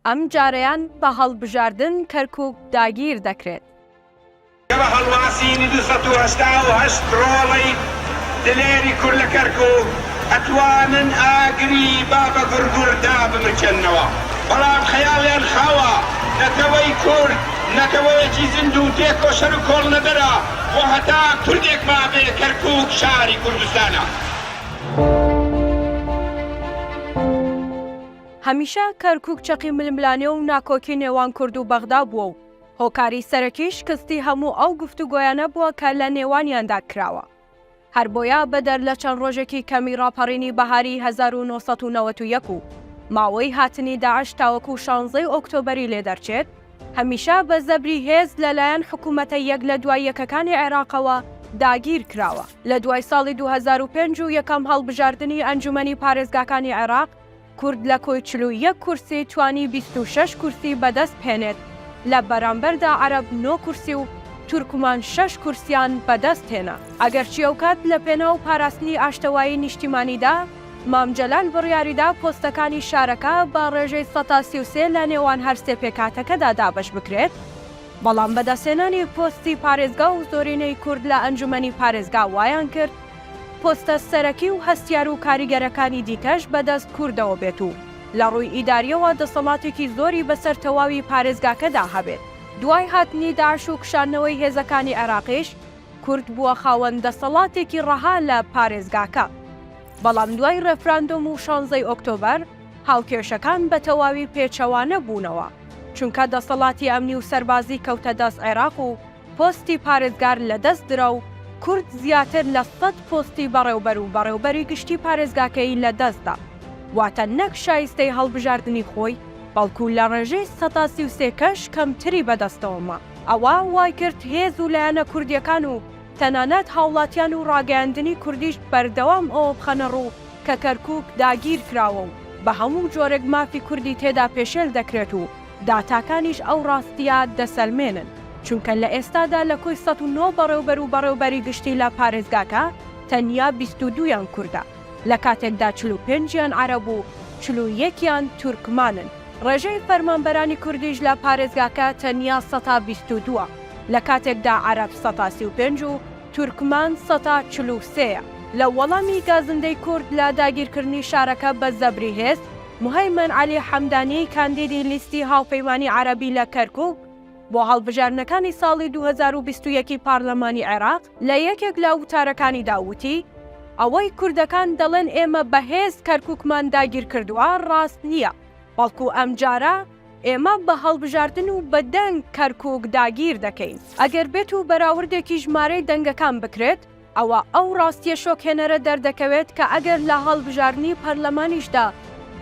ئەمجارەیان بە هەڵبژاردن کەرکوک داگیر دەکرێت. کە بە هەڵواسینی 288 ڕۆڵەی دلێری کورد لە کەرکوک ئەتوانن ئاگری بابەگوڕگوڕ دابمرکێننەوە، بەڵام خەیاڵیان خاوە، نەتەوەی کورد نەتەوەیەکی زیندوو و تێکۆشەر و کۆڵنەدەرە و هەتا کوردێک مابێ کەرکوک شاری کوردستانە. هەمیشە کەرکوک چەقی ململانێ و ناکۆکی نێوان کورد و بەغدا بووە و هۆکاری سەرەکی شکستی هەموو ئەو گفتوگۆیانە بووە کە لە نێوانیاندا کراوە. هەر بۆیە بەدەر لە چەند ڕۆژێکی کەمی ڕاپەڕینی بەهاری 1991 و ماوەی هاتنی داعش تاوەکو شانزەی ئۆکتۆبەری لێ دەرچێت، هەمیشە بە زەبری هێز لە لایەن حکوومەتە یەک لە دوای یەکەکانی عێراقەوە داگیر کراوە. لە دوای ساڵی 2005 و یەکەم هەڵبژاردنی ئەنجومەنی پارێزگاکانی عێراق، کورد لە کۆی 41 کورسی توانی 26 کورسی بەدەست بهێنێت، لە بەرامبەردا عەرەب نۆ کورسی و تورکمان شەش کورسیان بەدەست هێنا. ئەگەرچی ئەوکات لە پێناو پاراستنی ئاشتەوایی نیشتیمانیدا، مام جەلال بڕیاریدا پۆستەکانی شارەکە بە ڕێژەی سەتا 33 لە نێوان هەر سێ پێکهاتەکەدا دابەش بکرێت، بەڵام بەدەستهێنانی پۆستی پارێزگا و زۆرینەی کورد لە ئەنجومەنی پارێزگا وایان کرد پۆستە سەرەکی و هەستیار و کاریگەرەکانی دیکەش بەدەست کوردەوە بێت و لە ڕووی ئیدارییەوە دەسەڵاتێکی زۆری بەسەر تەواوی پارێزگاکەدا هەبێت. دوای هاتنی داعش و کشاندنەوەی هێزەکانی عێراقیش، کورد بووە خاوەن دەسەڵاتێکی ڕەها لە پارێزگاکە. بەڵام دوای ڕێفراندۆم و شانزەی ئۆکتۆبەر، هاوکێشەکان بە تەواوی پێچەوانە بوونەوە، چونکە دەسەڵاتی ئەمنی و سەربازی کەوتە دەست عێراق و پۆستی پارێزگار لەدەست درا و کورد زیاتر لە سەد پۆستی بەڕێوبەر و بەڕێوبەری گشتی پارێزگاکەی لەدەست دا. واتە نەک شایستەی هەڵبژاردنی خۆی، بەڵکو لە ڕێژەی سەتا 33 کەش کەمتری بەدەستەوە ما. ئەوە وایکرد هێز و لایەنە کوردییەکان و تەنانەت هاوڵاتیان و ڕاگەیاندنی کوردیش بەردەوام ئەوە بخەنە ڕوو کە کەرکوک داگیرکراوە و بە هەموو جۆرێک مافی کوردی تێدا پێشێل دەکرێت و داتاکانیش ئەو ڕاستییە دەسەلمێنن، چونکە لە ئێستادا لە کۆی 109 بەڕێوبەر و بەڕێوبەری گشتی لە پارێزگاکە تەنیا 22 یان کوردە، لە کاتێکدا 45 یان عەرەب و 41 یان تورکمانن. ڕێژەی فەرمانبەرانی کوردیش لە پارێزگاکە تەنیا سەتا 22 ە، لە کاتێکدا عەرەب سەتا 35 و تورکمان سەتا 43 یە. لە وەڵامی گازندەی کورد لە داگیرکردنی شارەکە بە زەبری هێز، موهەیمەن عەلی حەمدانی کاندیدی لیستی هاوپەیمانی عەرەبی لە کەرکوک بۆ هەڵبژاردنەکانی ساڵی 2021 ی پارلەمانی عێراق لە یەکێک لە وتارەکانیدا وتی، ئەوەی کوردەکان دەڵێن ئێمە بە هێز کەرکوکمان داگیرکردووە ڕاست نییە، بەڵکو ئەمجارە ئێمە بە هەڵبژاردن و بە دەنگ کەرکوک داگیر دەکەین. ئەگەر بێت و بەراوردێکی ژمارەی دەنگەکان بکرێت، ئەوا ئەو ڕاستییە شۆکهێنەرە دەردەکەوێت کە ئەگەر لە هەڵبژاردنی پەرلەمانیشدا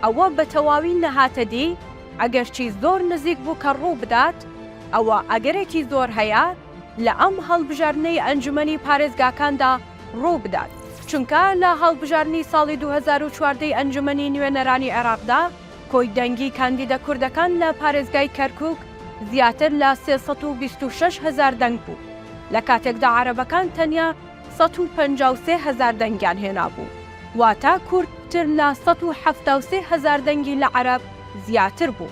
ئەوە بە تەواوی نەهاتە دی، ئەگەرچی زۆر نزیک بوو کە ڕوو بدات، ئەوا ئەگەرێکی زۆر هەیە لە ئەم هەڵبژاردنەی ئەنجومەنی پارێزگاکاندا ڕوو بدات، چونکە لە هەڵبژاردنی ساڵی 2014 ی ئەنجومەنی نوێنەرانی عێراقدا کۆی دەنگی کاندیدە کوردەکان لە پارێزگای کەرکوک زیاتر لە 326 هەزار دەنگ بوو، لە کاتێکدا عەرەبەکان تەنیا 153 هەزار دەنگیان هێنابوو، واتە کورد پتر لە 173 هەزار دەنگی لە عەرەب زیاتر بوو.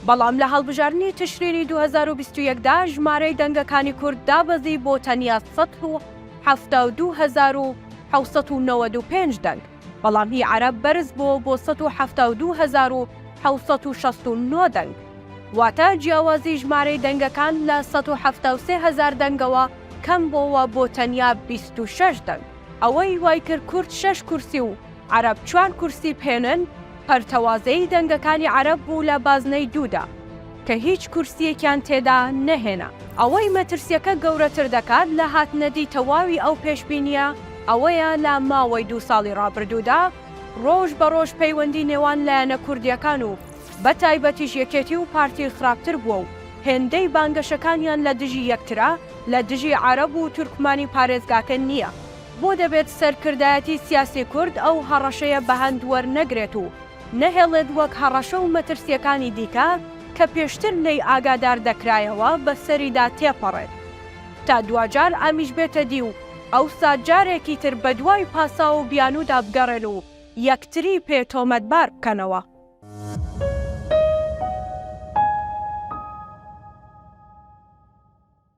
بەڵام لە هەڵبژاردنی تشرینی 2021 دا ژمارەی دەنگەکانی کورد دابەزی بۆ تەنیا 172 هەزار و 795 دەنگ، بەڵام هی عەرەب بەرز بۆوە بۆ 172 هەزار و 769 دەنگ. واتە جیاوازی ژمارەی دەنگەکان لە 173 هەزار دەنگەوە کەم بۆوە بۆ تەنیا 26 دەنگ. ئەوەی وایکرد کورد شەش کورسی و عەرەب چوار کورسی بهێنن، پەرتەوازەیی دەنگەکانی عەرەب بوو لە بازنەی دوودا، کە هیچ کورسییەکیان تێدا نەهێنا. ئەوەی مەترسییەکە گەورەتر دەکات لە هاتنەدی تەواوی ئەو پێشبینییە ئەوەیە لە ماوەی دوو ساڵی ڕابردوودا ڕۆژ بە ڕۆژ پەیوەندی نێوان لایەنە کوردییەکان و بە تایبەتیش یەکێتی و پارتی خراپتر بووە و هێندەی بانگەشەکانیان لە دژی یەکترە لە دژی عەرەب و تورکمانی پارێزگاکە نییە. بۆ دەبێت سەرکردایەتی سیاسی کورد ئەو هەڕەشەیە بەهەند وەرنەگرێت و نەهێڵێت وەک هەڕەشە و مەترسییەکانی دیکە کە پێشتر لێی ئاگادار دەکرایەوە بەسەریدا تێپەڕێت تا دواجار ئەمیش بێتە دی و ئەوسا جارێکی تر بەدوای پاساو و بیانوودا بگەڕێن و یەکتری پێ تۆمەتبار بکەنەوە.